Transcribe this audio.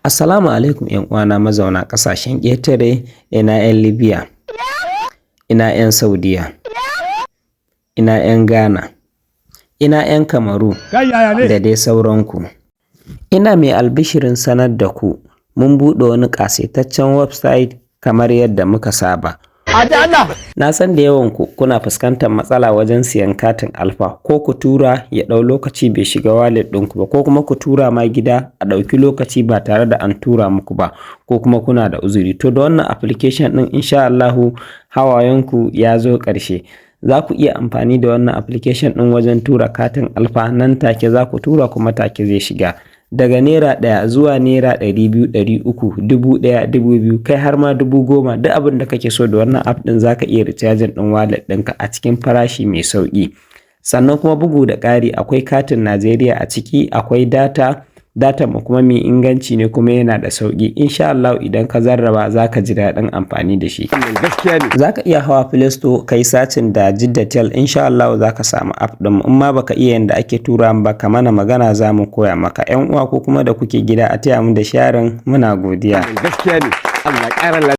Assalamu alaikum ‘yan uwana mazauna ƙasashen ƙetare, ina 'yan Libya, ina 'yan Saudiya, ina 'yan Ghana, ina 'yan Kamaru da dai sauranku. Ina mai albishirin sanar da ku mun buɗe wani ƙasaitaccen website kamar yadda muka saba. Na san da yawanku kuna fuskantar matsala wajen siyan katin Alfa, ko ku tura ya ɗau lokaci bai shiga wallet ɗinku ba, ko kuma ku tura ma gida a ɗauki lokaci ba tare da an tura muku ba, ko kuma kuna da uzuri. To, da wannan application ɗin, insha Allahu hawayenku ya zo ƙarshe. Za ku iya amfani da wannan application ɗin wajen tura katin Alfa, nan take za ku tura kuma take zai shiga. Daga ₦1 zuwa ₦200, 300, 1,000, 2,000, kai har ma 10,000, duk abin da kake so da wannan app ɗin za ka iya recharging ɗin wallet ɗinka a cikin farashi mai sauƙi. Sannan kuma bugu da ƙari, akwai katin Najeriya a ciki, akwai data, data mu kuma mai inganci ne kuma yana da sauƙi. Insha Allah idan ka jarraba za ka ji daɗin amfani da shi. Za ka iya hawa Play Store ka yi searching da Jidda Tel, insha Allah za ka samu app ɗin. In ma baka iya yanda ake tura ba, ka mana magana, za mu koya maka. 'Yan uwa ko kuma da kuke gida, a taya mu da sharing, muna godiya. Gaskiya ne. Allah ƙara.